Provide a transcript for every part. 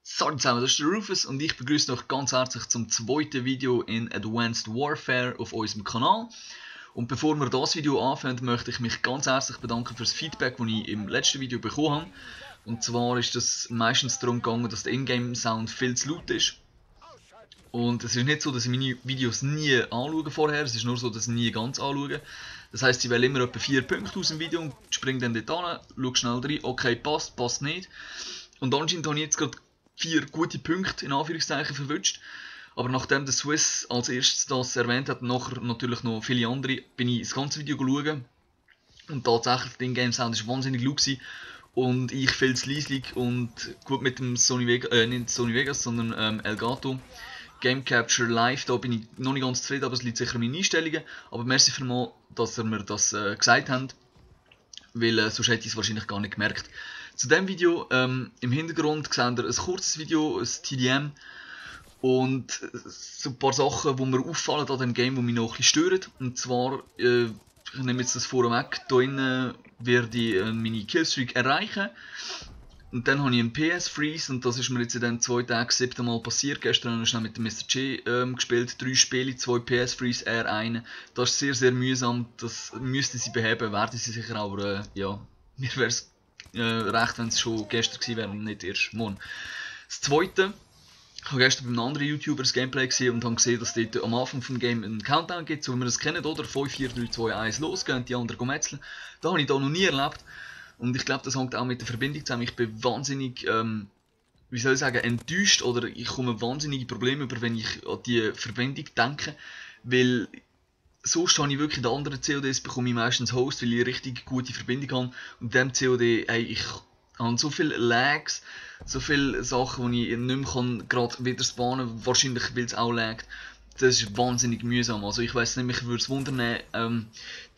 Salut zusammen, das ist der Rufus und ich begrüße euch ganz herzlich zum zweiten Video in Advanced Warfare auf unserem Kanal. Und bevor wir das Video anfangen, möchte ich mich ganz herzlich bedanken für das Feedback, das ich im letzten Video bekommen habe. Und zwar ist es meistens darum gegangen, dass der Ingame-Sound viel zu laut ist. Und es ist nicht so, dass ich meine Videos nie anschaue vorher, es ist nur so, dass ich nie ganz anschaue. Das heisst, ich wähle immer etwa 4 Punkte aus dem Video und springe dann dort an, schaue schnell rein, okay, passt, passt nicht. Und anscheinend habe ich jetzt gerade 4 gute Punkte in Anführungszeichen verwünscht. Aber nachdem der Swiss als erstes das erwähnt hat, nachher natürlich noch viele andere, bin ich das ganze Video schauen. Und tatsächlich, der In-Game-Sound war wahnsinnig laut und ich viel zu leislich und gut mit dem Sony Vegas, nicht Sony Vegas, sondern Elgato Game Capture Live, da bin ich noch nicht ganz zufrieden, aber es liegt sicher an meinen Einstellungen. Aber merci vielmals, dass ihr mir das gesagt habt, weil sonst hätte ich es wahrscheinlich gar nicht gemerkt. Zu diesem Video, im Hintergrund seht ihr ein kurzes Video, ein TDM und so ein paar Sachen, die mir auffallen an dem Game, die mich noch ein bisschen stören. Und zwar, ich nehme jetzt das vorne weg, hier innen werde ich meine Killstreak erreichen. Und dann habe ich einen PS-Freeze und das ist mir jetzt in den 2 Tagen 7 Mal passiert. Gestern habe ich schnell mit dem Mr. G gespielt, 3 Spiele, 2 PS-Freeze, er einen. Das ist sehr, sehr mühsam, das müsste sie beheben, werden sie sicher, aber ja, mir wäre es recht, wenn es schon gestern gewesen wäre und nicht erst morgen. Das Zweite, ich habe gestern bei einem anderen YouTuber das Gameplay gesehen und habe gesehen, dass es dort am Anfang des Game einen Countdown gibt, so wie wir das kennen, oder? 5, 4, 3, 2, 1, los, gehen die anderen metzeln. Das habe ich da noch nie erlebt. Und ich glaube, das hängt auch mit der Verbindung zusammen. Ich bin wahnsinnig, wie soll ich sagen, enttäuscht oder ich komme wahnsinnige Probleme über, wenn ich an die Verbindung denke. Weil sonst habe ich wirklich in den anderen CODs bekomme ich meistens Host, weil ich eine richtig gute Verbindung habe. Und in diesem COD, hey, ich habe so viele Lags, so viele Sachen, die ich nicht mehr kann, gerade wieder spawnen, wahrscheinlich weil es auch laggt. Das ist wahnsinnig mühsam. Also ich weiss nicht, mich würde es wundern,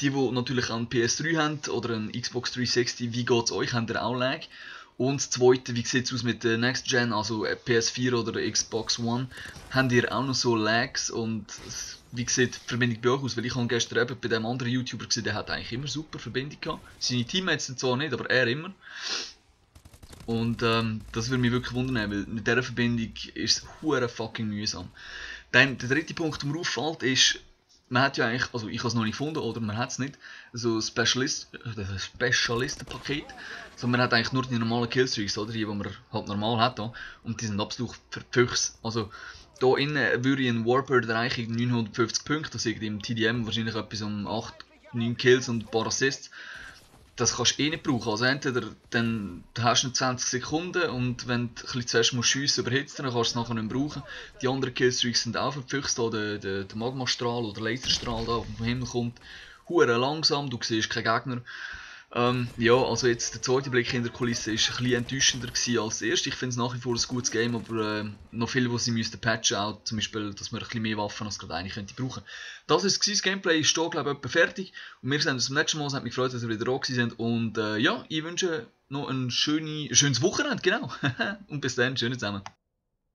die natürlich auch einen PS3 haben oder einen Xbox 360, wie geht es euch? Habt ihr auch Lag? Und das Zweite, wie sieht es aus mit der Next Gen, also PS4 oder Xbox One? Habt ihr auch noch so Lags und wie sieht die Verbindung bei euch aus? Weil ich habe gestern eben bei dem anderen YouTuber gesehen, der hat eigentlich immer super Verbindung gehabt. Seine Teammates zwar nicht, aber er immer. Und das würde mich wirklich wundern, weil mit dieser Verbindung ist es hure fucking mühsam. Dann der dritte Punkt, der mir auffällt, ist, man hat ja eigentlich, also ich habe es noch nicht gefunden, oder man hat es nicht, so ein Spezialistenpaket, sondern man hat eigentlich nur die normalen Killstreaks, oder die man halt normal hat, und die sind absolut verpfüchst. Also hier innen würde ich einen Warbird erreichen, 950 Punkte, das ist im TDM wahrscheinlich etwas um 8, 9 Kills und ein paar Assists. Das kannst du eh nicht brauchen. Also entweder dann hast du noch 20 Sekunden und wenn du ein zuerst schiessen überhitzt, dann kannst du es nachher nicht mehr brauchen. Die anderen Killstreaks sind auch verpfüchst, der Magmastrahl oder Laserstrahl, der vom Himmel kommt. Hure langsam, du siehst keinen Gegner. Ja, also jetzt der zweite Blick in der Kulisse war ein bisschen enttäuschender als der erste. Ich finde es nach wie vor ein gutes Game, aber noch viel, was sie müssten patchen, auch zum Beispiel, dass man ein bisschen mehr Waffen als gerade eine könnte brauchen. Das ist das Gameplay, ist hier glaube ich etwa fertig. Und wir sehen uns beim nächsten Mal, es hat mich gefreut, dass ihr wieder da sind. Und ja, ich wünsche noch ein schönes Wochenende, genau. Und bis dann, schöne zusammen.